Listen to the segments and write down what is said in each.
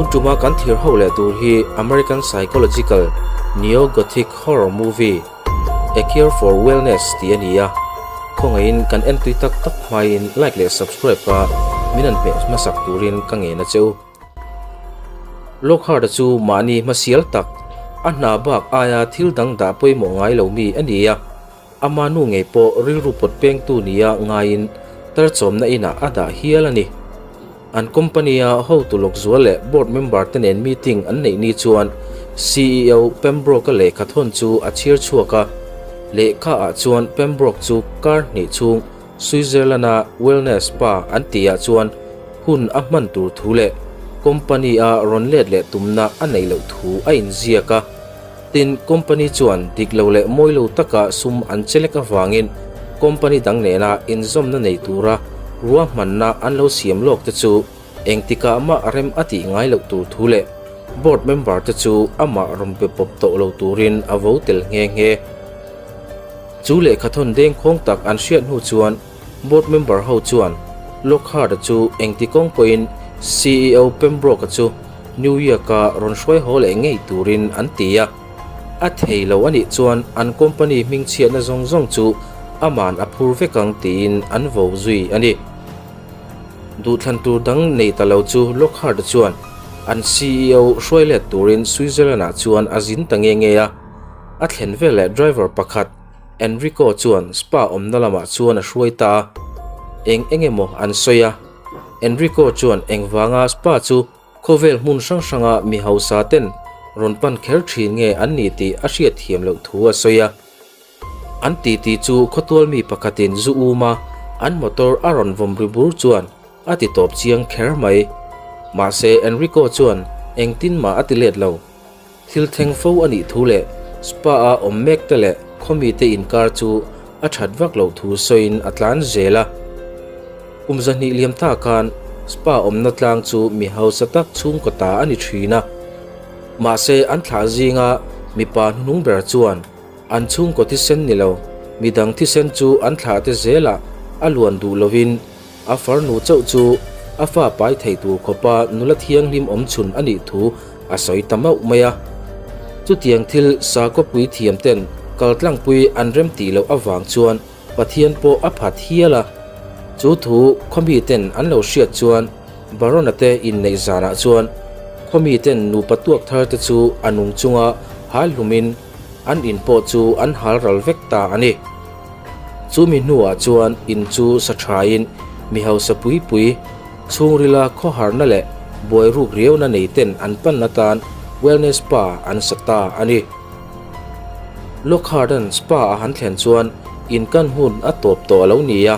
tuma kan thlir ho leh tur hi American Psychological Neo-Gothic Horror Movie A Cure for Wellness tih a ni a, khawngaihin kan entui tak tak hmain like leh subscribe a min han hmeh hmasak turin ka ngen a che u. Lockhart-a chu mahni hmasial tak, a hna bak aia thil dang dah pawimawh ngai lo mi a ni a, ama nu ngei pawh rilru pawt pengtu nia ngaiin tarchawmna inah a dah hial a ni. An company-a hotu lawk zual leh board member te nen meeting an neih ni chuan CEO Pembroke-a lehkha thawn chu a chhiar chhuak a, lehkha ah chuan Pembroke chu kar hnih chhung Switzerland-a wellness spa an tihah chuan hun a hman tur thu leh company-a rawn let leh tumna a neih loh thu a inziak a. Tin, company chuan dik lo leh mawi lo taka sum an chelek avangin company dang nena inzawmna nei tura ruahmanna an lo siam lawk te chu engtikah mah rem a tih ngai loh tur thu leh board member te chu amah rawn be pawp tawh lo turin a vo tel nghe nghe. Chu lehkhathawn dengkhawng tak an hriat hnu chuan board member ho chuan Lockhart-a chu engti kawng pawhin CEO Pembroke-a chu New York-a rawn hruai haw leh ngei turin an ti a. A thei lo a nih chuan an company hmingchhiatna zawng zawng chu aman a phur vek ang tiin an vo zui a ni. Duhthlan tur dang nei ta lo chu Lockhart-a chuan an CEO hruai let turin Switzerland-ah chuan a zin ta nge nge a. A thlen veleh driver pakhat Enrico chuan spa awmna lamah chuan a hruai ta a, eng eng emaw an sawi a. Enrico chuan engvanga spa chu khawvel hmun hrang hranga mi hausa ten rawn pan kher thin nge an ni tih a hriat thiam loh thu a sawi a. An titi chu khawtual mi pakhatin zu um a, an motor a rawn vawm ri bur chuan a ti tawp chiang kher mai. Mahse Enrico chuan engtin mah a ti let lo. Thil thleng fo a nih thu leh spa-a awm mek te leh khawmite inkar chu a that vak loh thu sawiin a tlan zel a. Kum zahnih liam ta khan spa awmna tlang chu mi hausa tak chhungkaw ta a ni thin a. Mahse an thlah zinga mipa hnuhnung ber chuan an chhungkaw thisen ni lo, midang thisen chu an thlah te zelah a luan duh lovin A farnu chauh chu a fa pai thei tur khawpa nula thianghlim awm chhun a nih thu a sawi ta mauh mai a. Chutiang thil sakawpui thiam ten kaltlangpui an rem tih loh avang chuan Pathian pawh a phat hial a. Chu thu khawmi ten an lo hriat chuan Barona te inneih zanah chuan khawmi ten nupa tuak thar te chu a nung chunga hal hlumin an in pawh chu an hal ral vek ta a ni. Chumi hnuah chuan in chu sa thain mi hausa pui pui, chhungrila khawharna leh buai ruk riauna nei ten an pan atan Wellness Spa an sa ta a ni. Lockhart-a'n spa a han thlen chuan in kan hun a tawp tawh a lo ni a,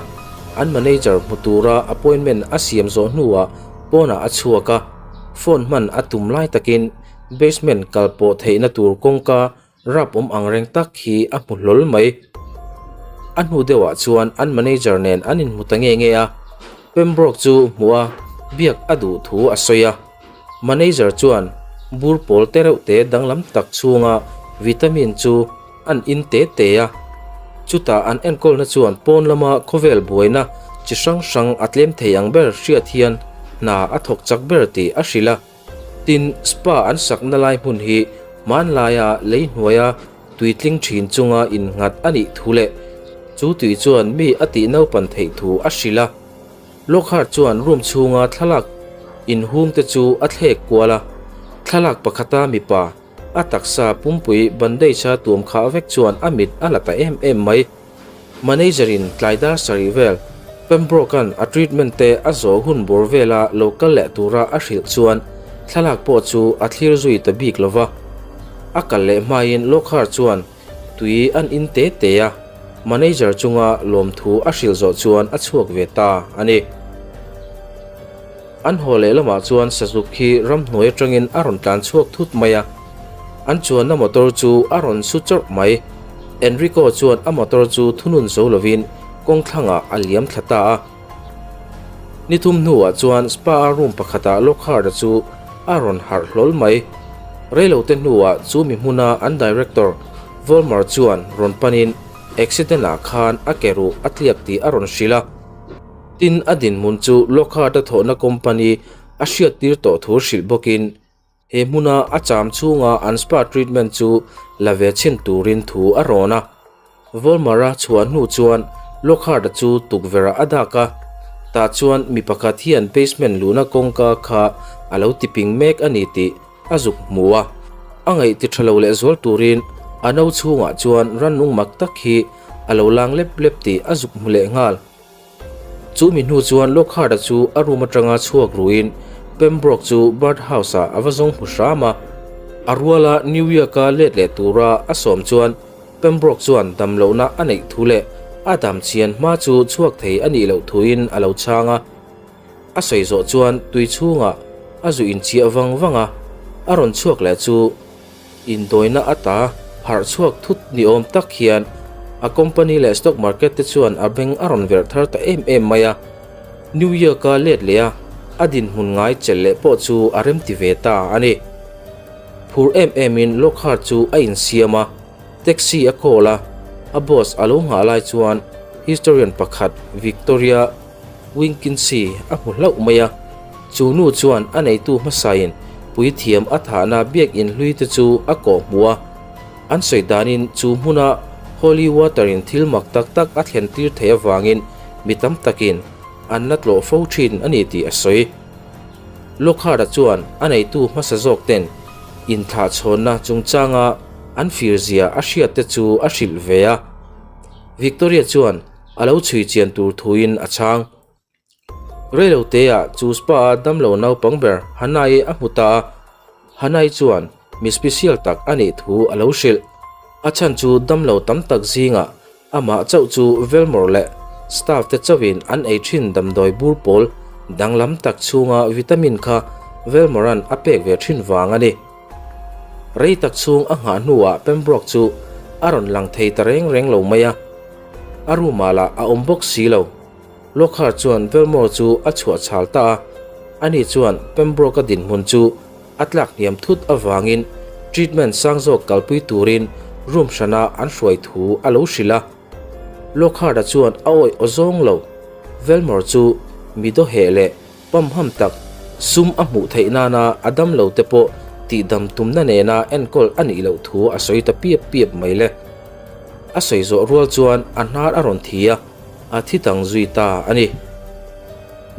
an manager hmu tura appointment a siam zawh hnuah pawnah a chhuak a, phone hman a tum lai takin basement kal pawh theihna tur kawngka Rap awm ang reng tak hi a hmu hlawl mai. A hnu deuhah chuan an manager nen an inhmu ta nge nge a, Pembroke chu hmuh a, biak a duh thu a sawi a. Manager chuan bur pawl te reuh te danglam tak chhunga vitamin chu an in te te a. Chutah an enkawlna chuan pawn lama khawvel buaina chi hrang hrang a tlem thei ang ber hriat hian hna a thawk chak ber tih a hrilh a. Tin, spa an sakna lai hmun hi hmanlaia lei hnuaia tui tling thin chunga innghat a nih thu leh chu tui chuan mi a tih naupan theih thu a hrilh a. Lockhart chuan room chhunga thlalak inhung te chu a thlek kual a, thlalak pakhata mipa a taksa pumpui bandage-a tuam khah vek chuan a mit a la ta em em mai. Manager-in tlai dar sarih vel Pembroke-a'n a treatment te a zawh hun bawr vela lo kal leh tura a hrilh chuan thlalak pawh chu a thlir zui ta bik lo va. A kal leh hmain Lockhart chuan tui an in te te a, manager chunga lawmthu a hrilh zawh chuan a chhuak ve ta a ni. An haw leh lamah chuan sazuk hi ramhnuai atangin a rawn tlan chhuak thut mai a, an chuanna motor chu a rawn su chawrh mai. Enrico chuan a motor chu thunun zo lovin kawng thlangah a liam thla ta a. Ni thum hnuah chuan spa-a room pakhatah Lockhart-a chu a rawn harh hlawl mai. Reilote hnuah chu mi hmuna an director Vollmer chuan rawn panin accident-ah khan a ke ruh a tliak tih a rawn hrilh a. Tin, a dinhmun chu Lockhart-a thawhna company. A hriattir tawh thu hrilh bawkin he hmuna a cham chhunga an spa treatment chu la ve chhin turin thu a rawn a. Vollmer-a chhuah hnu chuan Lockhart-a chu tukverh-ah a dak a, tah chuan mi pakhat hian basement luhna kawngka kha a lo tiping mek a ni tih a zuk hmu a. A ngaih ti tha lo leh zual turin a no chhungah chuan rannung mak tak hi a lo lang lep lep tih a zuk hmu leh nghal. Chu mi hnu chuan Lockhart-a chu a room atanga chhuak ruin Pembroke chu birdhouse-ah a va zawng hmu hram a. A ruala New York-a let leh tura a sawm chuan Pembroke chuan damlohna a neih thu leh a dam chhian hma chu chhuak thei a nih loh thuin a lo chhang a. A sawi zawh chuan tui chhungah a zu inchiah vang vang a, a rawn chhuak leh chu Indawina ata harh chhuak thut ni awm tak hian a company leh stock market te chuan a beng a rawn verh thar ta em em mai a. New York-a let leh a, a dinhmun ngai chelh leh pawh chu a remti ve ta a ni. Phur em emin Lockhart chu a insiam a, taxi a call a, a boss a lo nghah lai chuan historian pakhat Victoria Winkinsi a hmu hlauh mai a, chu nu chuan a neitu hmasain puithiam a thahna biakinn hlui te chu a kawh hmu a. An sawi danin chu hmuna holy water in thil mak tak tak a thlen tir theih avangin mi tam takin an la tlawh fo thin a ni tih a sawi. Lockhart-a chuan a neitu hmasa zawk ten inthlahchhawnna chungchanga an fir zia a hriat te chu a hrilh ve a. Victoria chuan A lo chhui chian tur thuin a chhang. Reiloteah chu spa-a damlo naupang ber Hanai a hmu ta a, Hanai chuan mi special tak a nih thu a lo hrilh. A chhan chu damlo tam tak zingah amah chauh chu Velmore leh staff te chauhin an ei thin damdawi bur pawl danglam tak chhunga vitamin kha Velmore-a'n a pek ve thin vang a ni. Rei tak chhung a nghah hnuah Pembroke chu a rawn lang thei ta reng reng lo mai a. A room ah lah a awm bawk si lo. Lockhart chuan Velmore chu a chhuah chhal ta a, ani chuan Pembroke-a dinhmun chu a tlak hniam thut avangin treatment sang zawk kalpui turin room hrana an hruai thu a lo hrilh a. Lockhart-a chuan a awih aw zawng lo. Velmore chu mi dawheh leh pamham tak sum a hmuh theih nana a damlo te pawh tihdam tumna nena enkawl a nih loh thu a sawi ta piap piap mai le. A sawi zawh rual chuan a hnar a rawn thi a, a thi dang zui ta a ni.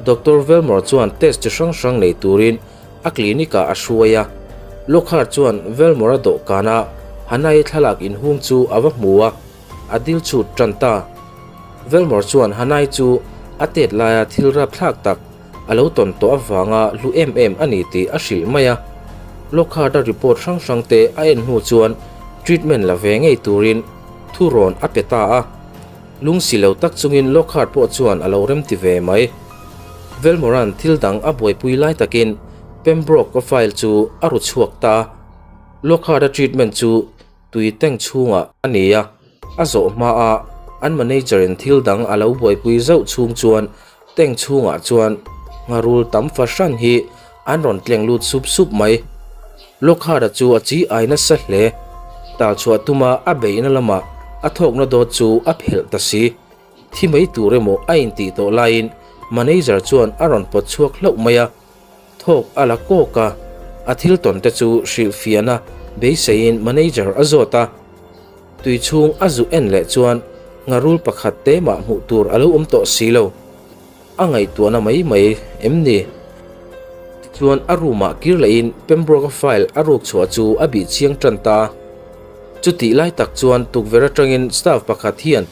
Doctor Velmore chuan test chi hrang hrang nei turin a clinic ah a hruai a. Lockhart chuan Velmore a dawhkana Hanai thlalak inhung chu a va hmu a, a dil chhut tan ta. Velmore chuan Hanai chu a tet laia thil rapthlak tak a lo tawn tawh avanga hlu em em a ni tih a hrilh mai a. Lockhart-a report hrang hrang te a en hnu chuan treatment la ve ngei turin thurawn a pe ta a. Lungsi lo tak chungin Lockhart pawh chuan a lo remti ve mai. Velmore-a'n thil dang a buaipui lai takin Pembroke-a file chu a ru chhuak ta a. Lockhart-a treatment chu Tui tank chhungah a ni a, a zawh hmaa an manager in thil dang a lo buaipui zauh chhung chuan tank chhungah chuan ngharul tam fahran hi an rawn tleng lut sup sup mai. Lockhart-a chu a chi ai nasa hle. Tal chhuah tuma a beihna lamah a thawkna dawt chu a phelh ta si. Thi mai tur emaw a intih tawh laiin manager chuan a rawn pawt chhuak hlauh mai a. Thawk a la kawk a, a thil tawn te chu hrilhfiahna beiseiin manager a zawt a. Tui chhung a zu en leh chuan ngharul pakhat te mah hmuh tur a lo awm tawh si lo. A ngaihtuahna mai mai em ni? Tichuan a room ah kir lehin Pembroke-a file a ruk chhuah chu a bih chiang tan ta. Chutih lai tak chuan tukverh atangin staff pakhat hian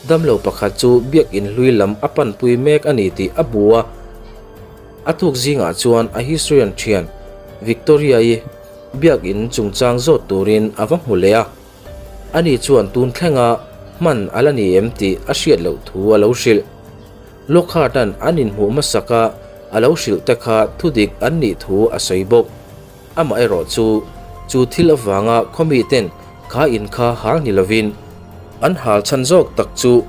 damlo pakhat chu biakin hlui lam a panpui mek a ni tih a hmu a. A tuk zingah chuan a historian thian Victoria-i biakin chungchang zawt turin a va hmu leh a. Ani chuan tun thlenga hman a la ni em tih a hriat loh thu a lo hrilh. Lockhart-a'n an inhmuh hmasak a a lo hrilh te kha thudik an nih thu a sawi bawk. Amaherawh chu, chu thil avanga khawmiten kha in kha hal ni lovin an hal chhan zawk tak chu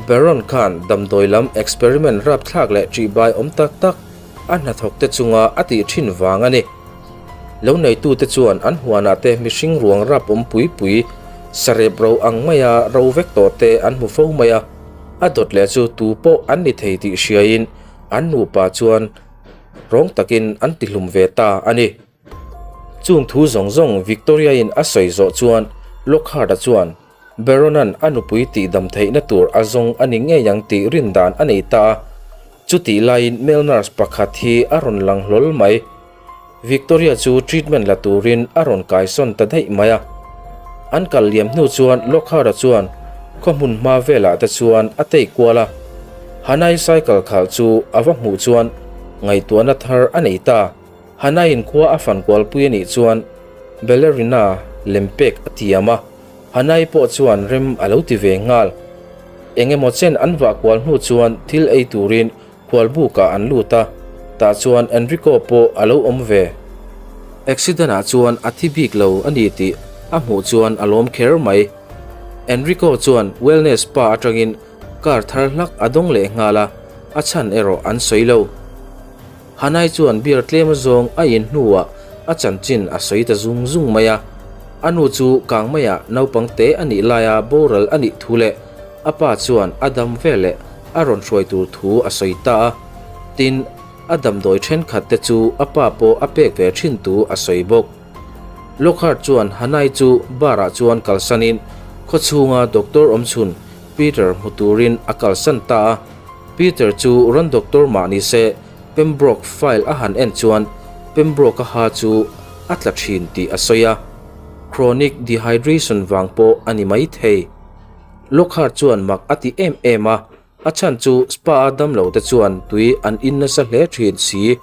Baron khan damdawi lam experiment rapthlak leh ṭihbai awm tak tak a hnathawk te chunga a tih ṭhin vang a ni. Lo neitute chuan an huanah te mihring ruang rap awm pui pui sarep ro ang maia ro vek tawh te an hmu fo mai a, a dawt leh chu tu pawh an ni thei tih hriain an nupa chuan. Rawng takin an tihlum ve ta a ni. Chung thu zawng zawng Victoria-in a sawi zawh chuan Lockhart-a chuan Baron-a'n a nupui tihdam theihna tur a zawng a ni ngei ang tih rin dan a nei ta a. Chutih laiin male nurse pakhat hi a rawn lang hlawl mai. Victoria chu treatment la turin a rawn kaisawn ta daih mai a. An kal liam hnu chuan Lockhart-a chuan khaw hmun hma velah te chuan a tei kual a. Hanai cycle khalh chu a va hmuh chuan ngaihtuahna thar a nei ta. Hanai'n khua a fan kualpui a nih chuan Ballerina lem pek a tiam a, Hanai pawh chuan rem a lo ti ve nghal. Eng emaw chen an vah kual hnu chuan thil ei turin Khualbukah an lut a, tah chuan Enrico pawh a lo awm ve. Accident ah chuan a thi bik lo a ni tih a hmuh chuan a lawm kher mai. Enrico chuan wellness spa atangin car thar hlak a dawng leh nghal a, a chhan erawh an sawi lo. Hanai chuan beer tlem azawng a in hnuah a chanchin a sawi ta zung zung mai a. A nu chu kang maiah naupang te a nih laia boral a nih thu leh a pa chuan a dam veleh a rawn hruai tur thu a sawi ta a. Tin, a damdawi thenkhat te chu a pa pawh a pek ve thin tu a sawi bawk. Lockhart chuan Hanai chu bar ah chuan kalsanin khawchhunga doctor awmchhun Peter hmu turin a kalsan ta a. Peter chu rawn doctor mah ni se Pembroke file a han en chuan Pembroke-a ha chu a tla thin tih a sawi a. Chronic dehydration vang pawh a ni mai thei. Lockhart chuan mak a ti em em a, a chhan chu spa-a damlo te chuan tui an in nasa hle thin si.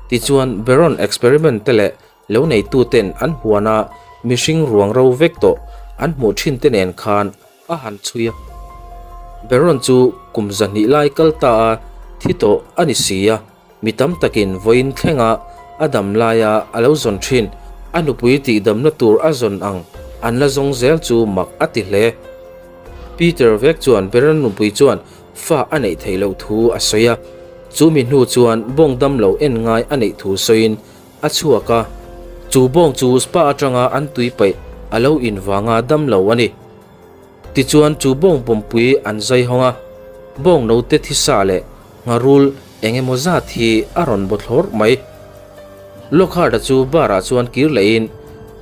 Tichuan Baron experiment te leh lo neitu ten an huana mihring ruang ro vek tawh an hmuh thin te nen khan a han chhui a. Baron chu kum 200 lai kal ta a thi tawh a ni si a. Mi tam takin vawiin thlenga a dam laia a lo zawn thin, a nupui tihdamna tur a zawn ang an la zawng zel chu mak a ti hle. Peter vek chuan Baron nupui chuan fa a neih theih loh thu a sawi a, chu mi hnu chuan bawng dam lo en ngai a neih thu sawiin a chhuak a, chu bawng chu spa atanga an tui paih a lo in vanga dam lo a ni. Tichuan chu bawng pawmpui an zai hawng a, bawng note thisa leh ngharul eng emaw zat hi a rawn baw thlawr mai. Lockhart-a chu bar-ah chuan kir lehin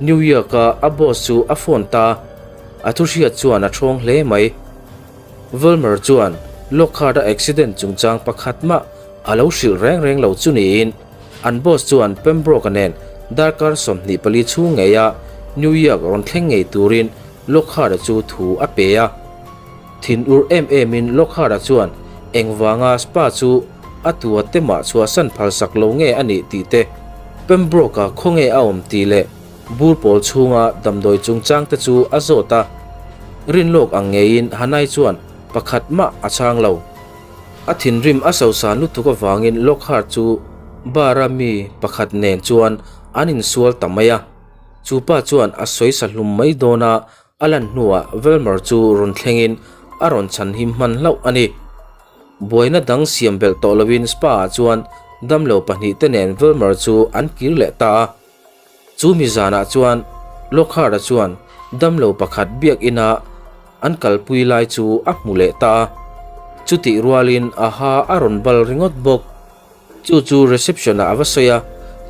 New York-a a boss chu a phone ta a, a thu hriat chuan a thawng hle mai. Vollmer chuan Lockhart-a accident chungchang pakhat mah a lo hrilh reng reng lo chu niin an boss chuan Pembroke-a nen darkar 24 chhung ngeia New York rawn thleng ngei turin Lockhart-a chu thu a pe a. Thin ur em emin Lockhart-a chuan engvanga Spa chu a tua te mah chhuahsan phalsak lo nge a nih tih te, Pembroke-a khawnge a awm tih leh bur pawl chhunga damdawi chungchang te chu a zawt a. Rinlawk ang ngeiin Hanai chuan pakhat mah a chhang lo. A thinrim a sosan lutuk avangin Lockhart chu bar-a mi pakhat nen chuan an insual ta mai a. Chu pa chuan a sawi sa hlum mai dawn a, a lan hnuah Velmer chu rawn thlengin a rawn chhan him hman hlauh a ni. Buaina dang siam belh tawh loin spa ah chuan damlo pahnihte nen Velmer chu an kir leh ta a. Chu mi zanah chuan Lockhart-a chuan damlo pakhat biakina an kalpui lai chu a hmu leh ta a. Chutih rualin a ha a rawn bal ringawt bawk. Chu chu reception ah a va sawi a,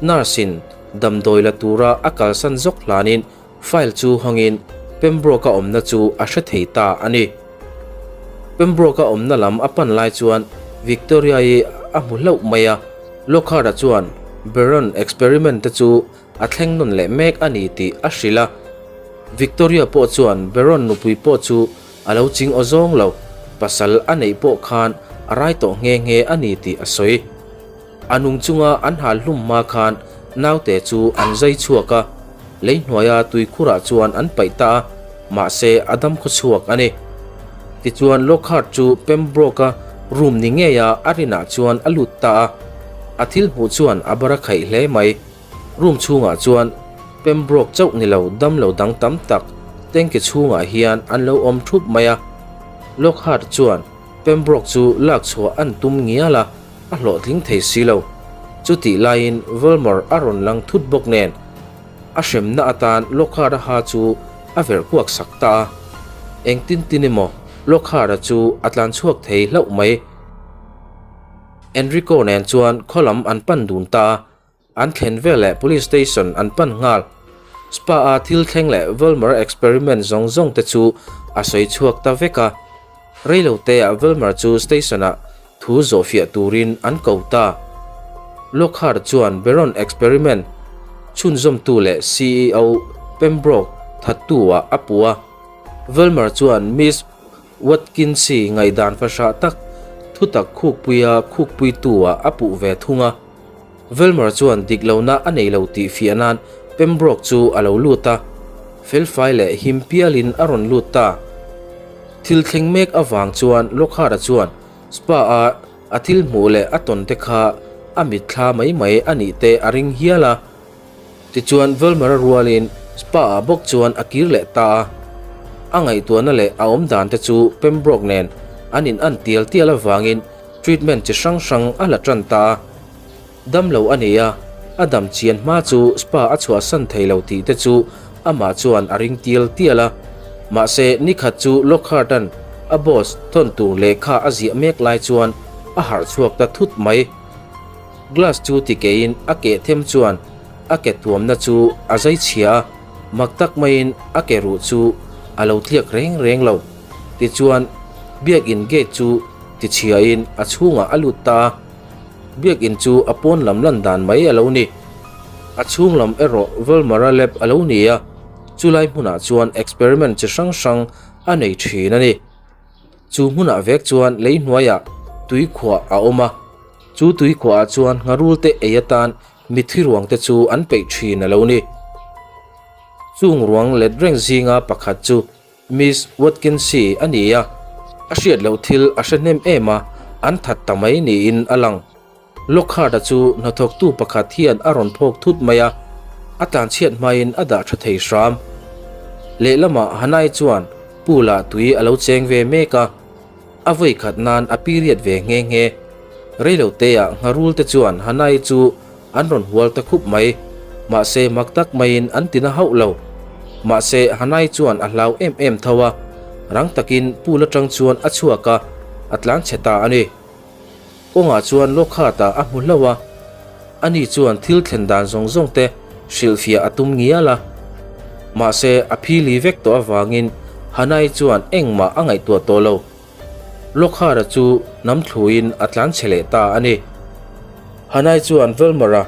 nurse in damdawi la tura a kalsan zawk hlanin file chu hawngin Pembroke-a awmna chu a hre thei ta a ni. Pembroke-a awmna lam a pan lai chuan Victoria-i a hmu hlauh mai a, Lockhart-a chuan Baron experiment te chu a thleng nawn leh mek a ni tih a hrilh a. Victoria pawh chuan Baron nupui pawh chu A lo ching aw zawng lo, pasal a neih pawh khan a rai tawh nghe nghe a ni tih a sawi. A nung chunga an hal hlum hma khan naute chu an zai chhuak a, lei hnuaia tuikhurah chuan an paih ta a, mahse a dam khaw chhuak a ni. Tichuan Lockhart chu Pembroke-a room ni ngeia a rinah chuan a lut ta a, a thil hmuh chuan a bar a khaih hle mai. Room chhungah chuan Pembroke chauh ni lo damlo dang tam tak tanki chhungah hian an lo awm thup mai a. Lockhart chuan Pembroke chu lak chhuah an tum ngial a, a hlawhtling thei si lo. Chutih laiin Vollmer a rawn lang thut bawk nen a hremna atan Lockhart-a ha chu a verh kuak sak ta a. Engtin tin emaw Lockhart-a chu a tlan chhuak thei hlauh mai. Enrico nen chuan khaw lam an pan dun ta a, an thlen veleh police station an pan nghal. Spa-a thil thleng leh Wilmer experiment zawng zawng te chu a sawi chhuak ta vek a. Reiloteah Wilmer chu station-ah thu zawhfiah turin an ko ta. Lockhart chuan Baron experiment chhunzawmtu leh CEO Pembroke thattu-ah a puh a. Wilmer chuan Miss Watkinsi ngaihdan fahrah tak thutak khukpuia khukpuitu-ah a puh ve thung a. Wilmer chuan dik lohna a nei lo tih fiah nan Pembroke chu a lo lut a, felfai leh him pialin a rawn lut ta. Thil thleng mek avang chuan Lockhart-a chuan Spa-a a thil hmuh leh a tawn te kha a mitthla mai mai a nih te a ring hial a. Tichuan Wilmer-a rualin Spa-ah bawk chuan a kir leh ta a. A ngaihtuahna leh a awmdan te chu Pembroke nen an in an tial tial avangin treatment chi hrang hrang a la tan ta a. Dam lo a ni a, a dam chian hma chu spa a chhuahsan thei lo tih te chu amah chuan a ring tial tial a. Mahse, nikhat chu Lockhart-a'n a boss thawn tur lehkha a ziah mek lai chuan a harh chhuak ta thut mai. Glass chu tikeiin a keh them chuan a ke tuamna chu a zai chhia a, mak tak maiin a ke ruh chu a lo tliak reng reng lo. Tichuan, biakin gate chu tichhiain a chhungah a lut ta a. Biakin chu a pawn lam lan dan mai a lo ni. A chhung lam erawh Wilmer-a lab a lo ni a, chulai hmunah chuan experiment chi hrang hrang a nei thin a ni. Chu hmunah vek chuan lei hnuaiah tui khuah a awm a, chu tui khuahah chuan ngharul te ei atan mitthi ruang te chu an peih thin a lo ni. Chung ruang let reng zinga pakhat chu Miss Watkinsi a ni a, a hriat loh thil a hre hnem em a, an that ta mai niin a lang. Lockhart-a chu hnathawktu pakhat hian a rawn phawk thut mai a, a tlanchhiat hmain a dah tha thei hram. Lehlamah Hanai chuan pool-ah tui a lo cheng ve mek a, a vawi khat nan a period ve nghe nghe. Reiloteah ngharul te chuan Hanai chu An rawn hual ta khup mai. Mahse mak tak maiin an tina hauh lo. Mahse Hanai chuan a hlau em em tho a, rang takin pool atang chuan a chhuak a, a tlan chhe ta a ni. Kawngah chuan Lockhart-a a hmu hlauh a, ani chuan thil thlen dan zawng zawng te hrilhfiah a tum ngial a. Mahse a phili vek tawh avangin Hanai chuan engmah a ngaihtuah tawh lo. Lockhart-a chu hnam thluin a tlan chhe leh ta a ni. Hanai chuan Wilmer-a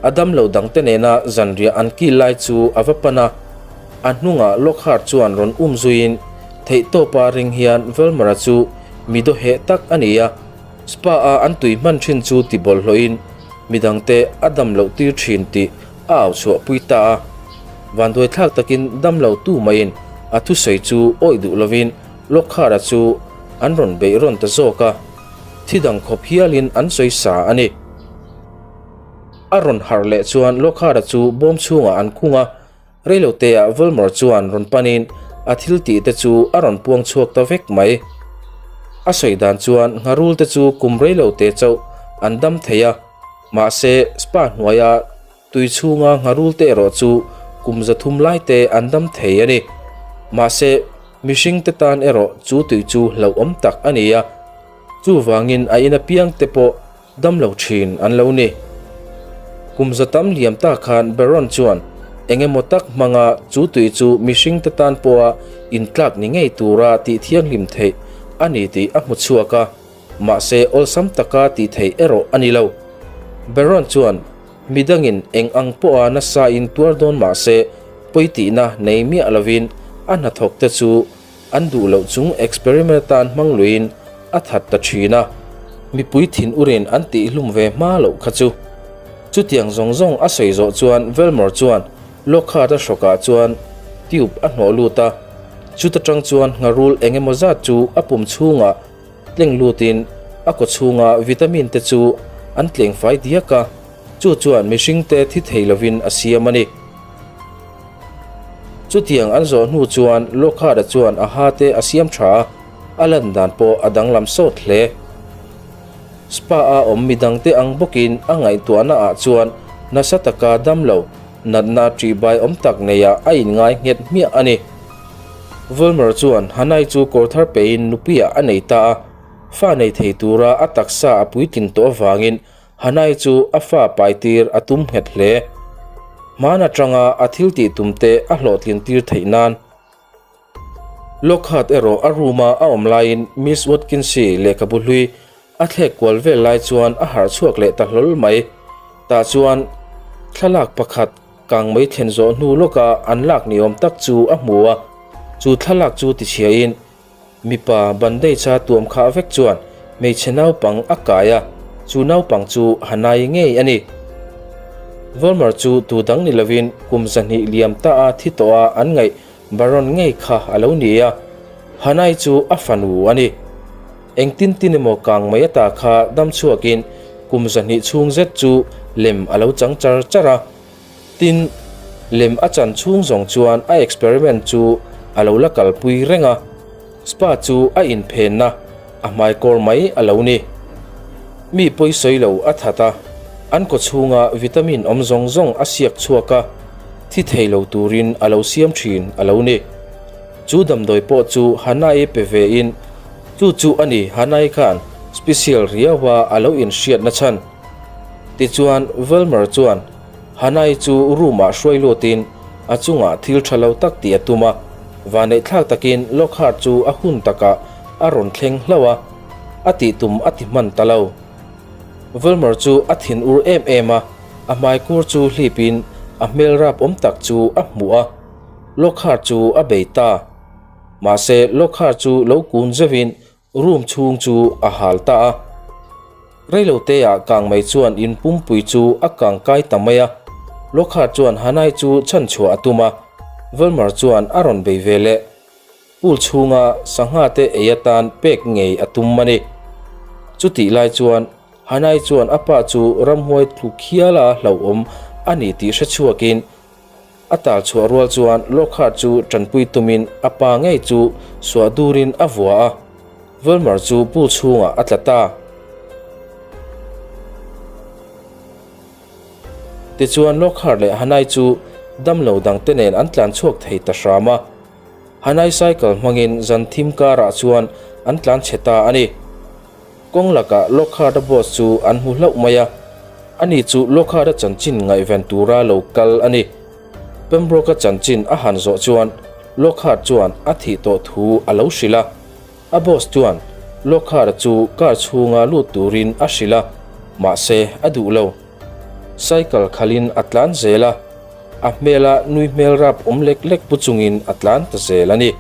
a damlo dangte nena zanriah an kil lai chu a va pan a, a hnungah Lockhart chuan rawn um zuiin theihtawpa ring hian Wilmer-a chu mi dawheh tak a ni a, spa-a an tui hman thin chu ti bawlhhlawhin midangte a damloh tir thin tih a au chhuahpui ta a. Vanduaithlak takin damlo tu maiin a thusawi chu awih duh lovin Lockhart-a chu an rawn beih rawn ta zawk a, thi dang khawp hialin an sawi sa a ni. A rawn harh leh chuan Lockhart-a chu bawm chhungah an khung a, reiloteah Voldemort chuan rawn panin a thil tih te chu a rawn puang chhuak ta vek mai. A sawi dan chuan ngharul te chu kum reilote chauh an dam thei a, mahse spa hnuaia Tui chhunga ngharul te erawh chu kum 300 lai te an dam thei a ni. Mahse, mihring te tan erawh chu tui chu hlauhawm tak a ni a, chuvangin a in apiang te pawh dam lo thin an lo ni. Kum za tam liam ta khan Baron chuan eng emaw tak hmanga chu tui chu mihring te tan pawha intlak ni ngei tura tih thianghlim theih a ni tih a hmu chhuak a. Mahse, awlsam taka tih theih erawh a ni lo. Baron chuan midangin eng ang pawha nasa in tuar dawn mahse pawi tihna nei miah lovin a hnathawk te chu an duh loh chung experiment atan hmang luiin a that ta thin a. Mipui thin urin an tihhlum ve hma loh kha chu. Chutiang zawng zawng a sawi zawh chuan Velmore chuan Lockhart-a hrawkah chuan tube a hnawh lut a, chuta tang chuan ngharul eng emaw zat chu a pum chhungah Tleng lutin a kaw chhunga vitamin te chu an tleng fai diak a, chu chuan mihring te thi thei lovin a siam a ni. Chutiang an zawh hnu chuan Lockhart-a chuan a ha te a siam tha a, a lan dan pawh a danglam sawt hle. Spa-a awm midangte ang bawkin a ngaihtuahna ah chuan nasa taka dam lo, natna ṭihbai awm tak neiah a inngai nghet hmiah a ni. Vollmer chuan Hanai chu kawr thar pein nupuiah a nei ta a, Fa nei thei tura a taksa a puitlin tawh avangin Hanai chu a fa paitir a tum nghet hle. Hman atanga a thil tih tum te a hlawhtlin tir theih nan. Lockhart erawh a room a a awm laiin Miss Watkinsi lehkhabu hlui a thlek kual vel lai chuan a harh chhuak leh ta hlawl mai. Tah chuan thlalak pakhat kang mai thlen zawh hnu lawka an lak ni awm tak chu a hmu a, chu thlalak chu tichhiain Mipa bandage a tuam khah vek chuan hmeichhe naupang a kai a, chu naupang chu Hanai ngei a ni. Vollmer chu tu dang ni lovin kum 200 liam ta a thi tawh a an ngaih Baron ngei kha a lo ni a, Hanai chu a fanu a ni. Engtin tin emaw kang mai ata kha dam chhuakin kum 200 chhung zet chu lem a lo chang char char a. Tin, lem a chan chhung zawng chuan a experiment chu a lo la kalpui reng a, spa chu a inphenna a hmaikawr mai a lo ni. Mi pawisawi lo a that a, an kaw chhunga vitamin awm zawng zawng a siak chhuak a, thi thei lo turin a lo siam thin a lo ni. Chu damdawi pawh chu Hanai pe ve in, chu chu a ni Hanai khan special riaua a lo inhriatna chhan. Tichuan, Wilmer chuan Hanai chu room-ah hruai lutin a chungah thil tha lo tak tih a tum a. Vaneihthlak takin Lockhart chu a hun takah a rawn thleng hlauh a, a tih tum a ti hman ta lo. Wilmer chu a thin ur em em a, a hmaikur chu hlipin a hmel rap awm tak chu a hmuh a, Lockhart chu a bei ta. Mahse, Lockhart chu lo kun zeuhin Room chhung chu a hal ta a. Reiloteah kang mai chuan in pumpui chu a kang kai ta mai a. Lockhart chuan Hanai chu chhanchhuah a tum a, Vollmer chuan a rawn bei ve leh. Pool chhunga sangha te ei atan pek ngei a tum a ni. Chutih lai chuan Hanai chuan a pa chu ramhuai tluk hiala hlauhawm a ni tih hrechhuakin A tal chhuah rual chuan Lockhart chu tanpui tumin a pa ngei chu suah durin a vua a, Vollmer chu pool chhungah a tla ta. Tichuan Lockhart leh Hanai chu damlo dangte nen an tlan chhuak thei ta hram a. Hanai cycle hmangin zan thim karah chuan an tlan chhe ta a ni. Kawng lakah Lockhart-a boss chu an hmu hlauh mai a, ani chu Lockhart-a chanchin ngaihven tura lo kal a ni. Pembroke-a chanchin a han zawh chuan Lockhart chuan a thih tawh thu a lo hrilh a. A boss chuan Lockhart-a chu car chhunga lut turin a hrilh a, mahse a duh lo. Cycle khalhin a tlan zel a, a hmela nui hmel rap awm lek lek pu chungin a tlan ta zel a ni.